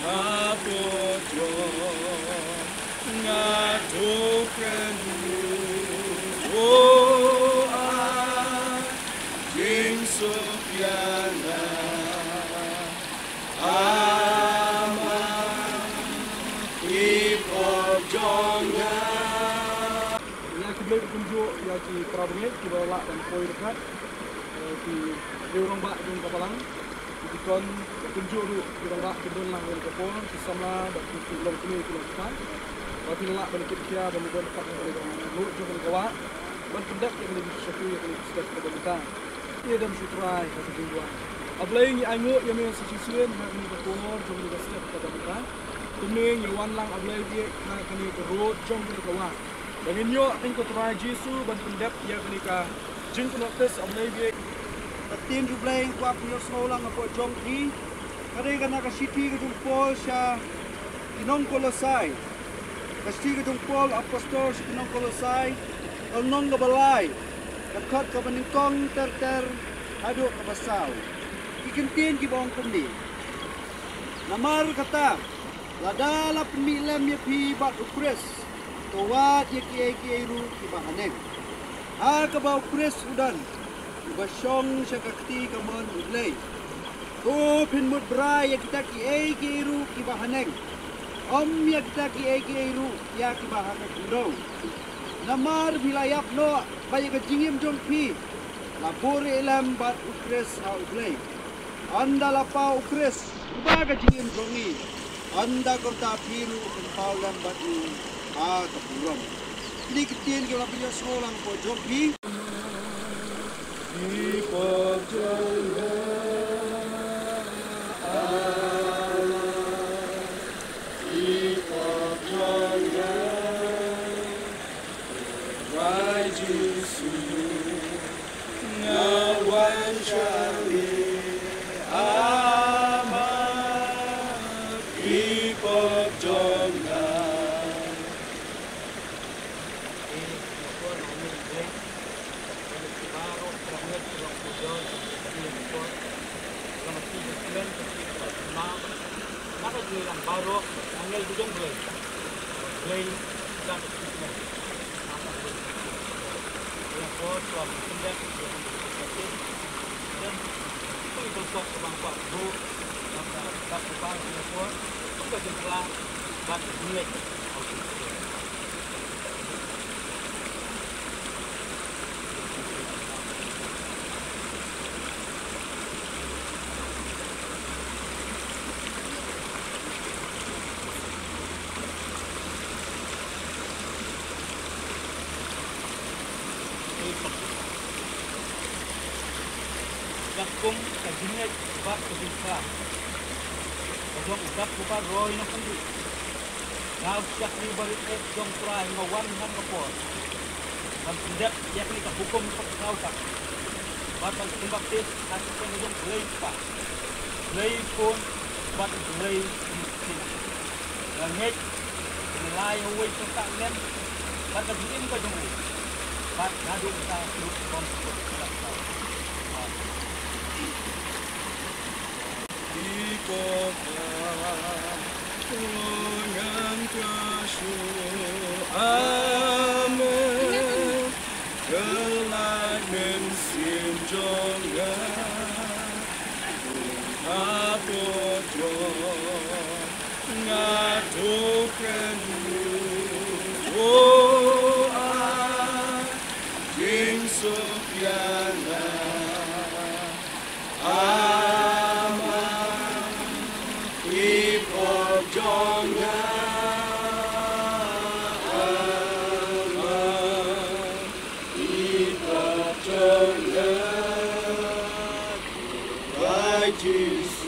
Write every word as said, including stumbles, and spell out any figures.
Apo tro nga to kren o a jing sopiana ama i pop jong nga. Ïa ki Blei kumjuh ïa ki para bangeit kiba lah ban poi ryngkat, eh, ki riew rangbah jong ka balang. Ki dikon, kumjuh ruh ki rangbah ki don lang ha kane ka por, ki samla bad ki longkmie ki longkpa. Ba phin lah ban kit khia ban don pat ha kane ka lut jong kane ka wah ban pyndep ïa kane ka shatei, ïa kane ka step kaba mynta. Ïa dam shu trai ha ka jingduwai. A Blei, ngi ainguh ïa me sa shisien ha kane ka por jong kane ka step kaba mynta. Kumne ngi wan lang, A Blei, ïa ha kane ka rud jong kane ka wah ba ngin ïoh ïa ka Trai Jisu ban pyndep ïa kane ka jingpynbaptis, A Blei, ïa. Ka ktien jong U Blei nga kwah pynïohsngew lang hapoh jong phi. Ka dei ka na ka shithi ka jong Paul sha ki nong Kolosai. Ka shithi ka jong Paul apostol sha ki nong Kolosai, ka lynnong kaba lai, ka dkhot kaba nyngkong ter ter haduh kaba saw. Ki kyntien kiba ong kumne. Namar kata, lada la pynmih lem ïa phi bad U Khrist, to wad ïa kiei kiei ruh kiba ha neng, ha kaba U Khrist u don, uba shong sha ka kti kamon U Blei. To phin mut brai ïa kita kiei kiei ruh kiba ha neng, ym ïa kita kiei kiei ruh ïa kiba ha ka khyndew. Namar phi la ïap noh ba ïa ka jingim jong phi la buhrieh lem bad U Khrist ha U Blei. Ynda la paw U Khrist uba ka jingim jong ngi, ynda kumta phi ruh phin paw lem bad u ha ka burom. Kine ki ktien ki la pynïohsngew lang hapoh jong phi. Ki pop jong nga, ki pop jong nga. Trai Jisu, nga wan sha me, ama i pop jong nga. Katkum ka jingngeit bad ka jingkhlaiñ ka jong u Dkhot Kparoi na pyrthei, nga u shakri barit eh jong U Trai, nga wan ha kane ka por ban pyndep ïa kane ka hukum kaba khraw bad ban pynbaptis ha ka kyrteng jong U Blei Kpa, Blei Khun bad U Blei Jisu. Nga ngeit ba ngi la ïa uwei u kyrteng lem bad ka jingim ka jong u, bad naduh mynta haduh ka jingim ka jong u. Amen. Ki pop jong nga, ngan kyrkhu, amen. Kylla mynsiem jong nga, ha pop jong nga to kyrkhu, o a jingsuk ïa nga. Ama i pop jong nga, ama i pop jong nga, Trai Jisu.